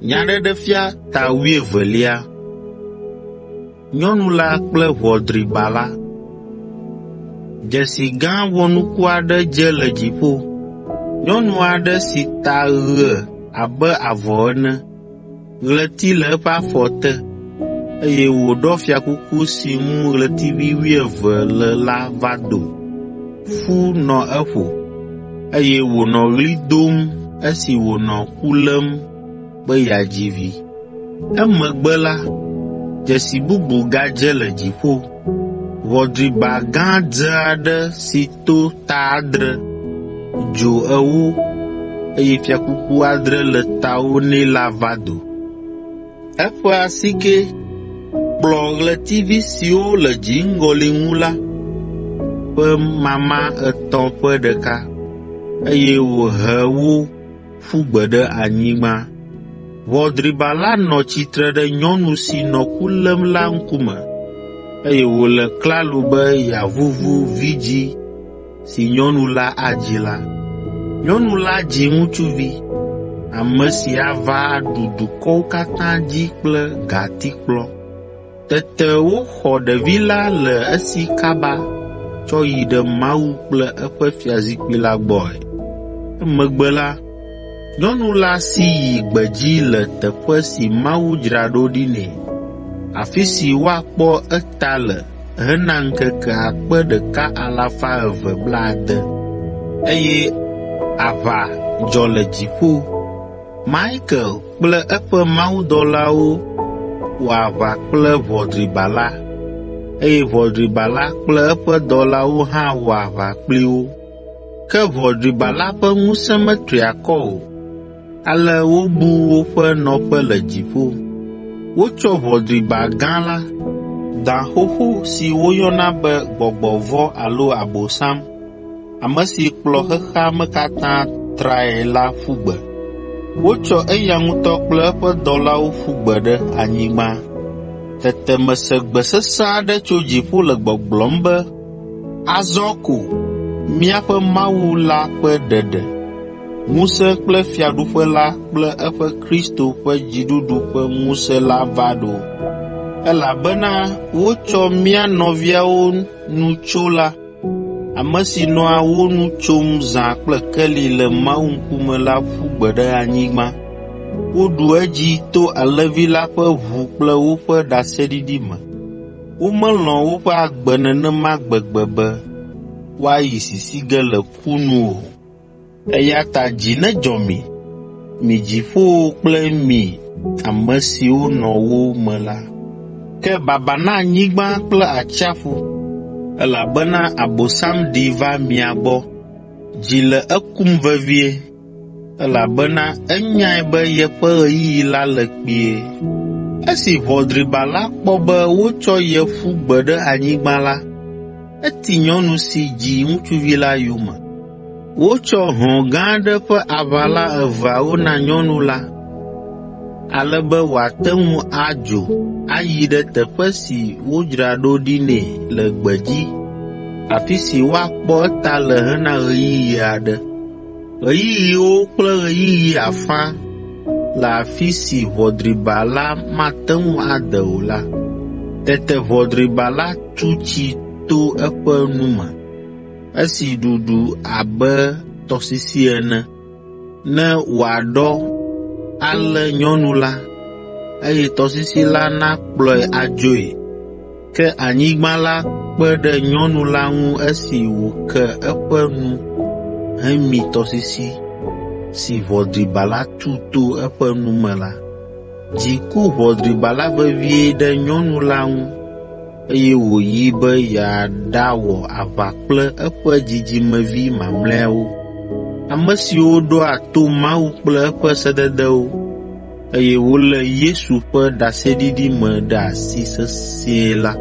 Nyaɖeɖefia ta wuievelia. Nyɔnu la kple ʋɔ driba la. Dzesi gã wɔnuku aɖe dze le dziƒo. Nyɔnu aɖe si ta ɣe abe avɔ ene, ɣleti le eƒe afɔ te, eye wòɖɔ fiakuku si ŋu ɣletivi wuieve le la va do. Fu nɔ eƒo, eye wònɔ ɣli dom esi wònɔ ku lém be yeadzi vi. Emegbe la, dzesi bubu gadze le dziƒo. Ʋɔ driba gã dze aɖe si to ta adre, dzo ewo, eye fiakuku adre le tawo nɛ la va do. Eƒe asike kplɔ ɣletivi siwo le dziŋgɔli ŋu la ƒe mama etɔ̃ ƒe ɖeka, eye wòhe wo ƒu gbe ɖe anyigba. Ʋɔ driba la nɔ tsitre ɖe nyɔnu si nɔ ku lém la ŋkume, eye wòle klalo be yeavuvu vidzĩ si nyɔnu la adzi la. Nyɔnu la dzi ŋutsuvi, ame si ava aɖu dukɔwo katã dzi kple gatikplɔ. Tete woxɔ ɖevi la le esi kaba tsɔ yi ɖe Mawu kple eƒe fiazikpui la gbɔe. Emegbe la, nyɔnu la si yi gbedzi le teƒe si Mawu dzra ɖo ɖi nɛ, afi si woakpɔ eta le hena ŋkeke akpe ɖeka alafa eve blaade, eye aʋa dzɔ le dziƒo. Maikel kple eƒe mawudɔlawo wɔ aʋa kple ʋɔ driba la, eye ʋɔ driba la kple eƒe dɔlawo hã wɔ aʋa kpli wo. Ke ʋɔ driba la ƒe ŋusẽ metri akɔ o, ale wobu woƒe nɔƒe le dziƒo. Wotsɔ ʋɔ driba gã la, da xoxo si woyɔna be Gbɔgbɔ Vɔ̃ alo Abosam, ame si kplɔ xexea me katã trae la ƒu gbe. Wotsɔ eya ŋutɔ kple eƒe dɔlawo ƒu gbe ɖe anyigba. Tete mese gbe sesẽ aɖe tso dziƒo le gbɔgblɔm be, “Azɔ ko míaƒe Mawu la ƒe ɖeɖe, ŋusẽ kple fiaɖuƒe la kple eƒe Kristo ƒe dziɖuɖu ƒe ŋusẽ la va ɖo, elabena wotsɔ mía nɔviawo nu tso la, ame si nɔa wo nu tsom zã kple keli le Mawu ŋkume la ƒu gbe ɖe anyigba. Woɖu edzi to Alẽvi la ƒe ʋu kple woƒe ɖaseɖiɖi me. Womelɔ̃ woƒe agbe nenema gbegbe be woayi sisi ge le ku nu o. Eya ta dzi nedzɔ mi, mi dziƒowo kple mi ame siwo nɔ wo me la. Ke baba na anyigba kple atsiaƒu, elabena Abosam ɖi va mia gbɔ. Dzi le ekum vevie, elabena enyae be yeƒe ɣeyiɣi la le kpuie. Esi ʋɔ driba la kpɔ be wotsɔ ye ƒu gbe ɖe anyigba la, eti nyɔnu si dzi ŋutsuvi la yome. Wotsɔ hɔ̃ gã aɖe ƒe aʋala eveawo na nyɔnu la, ale be wòate ŋu adzo ayi ɖe teƒe si wodzra ɖo ɖi nɛ le gbedzi, afi si woakpɔ eta le hena ɣeyiɣi aɖe, ɣeyiɣiwo kple ɣeyiɣi afã le afi si ʋɔ driba la mate ŋu ade o la. Tete ʋɔ driba la tu tsi to eƒe nu me. Esi ɖuɖu abe tɔsisi ene, ne wòaɖɔ, alé nyɔnu la, eye tɔsisi la nakplɔe adzoe. Ke anyigba la kpe ɖe nyɔnu la ŋu esi wòke eƒe nu hemi tɔsisi si ʋɔ driba la tu to eƒe nu me la. Dzi ku ʋɔ driba la vevie ɖe nyɔnu la ŋu eye wòyi be yeaɖawɔ aʋa kple eƒe dzidzimevi mamlɛawo, ame siwo ɖoa to Mawu kple eƒe sededewo, eye wolé Yesu ƒe ɖaseɖiɖi me ɖe asi sesĩe la.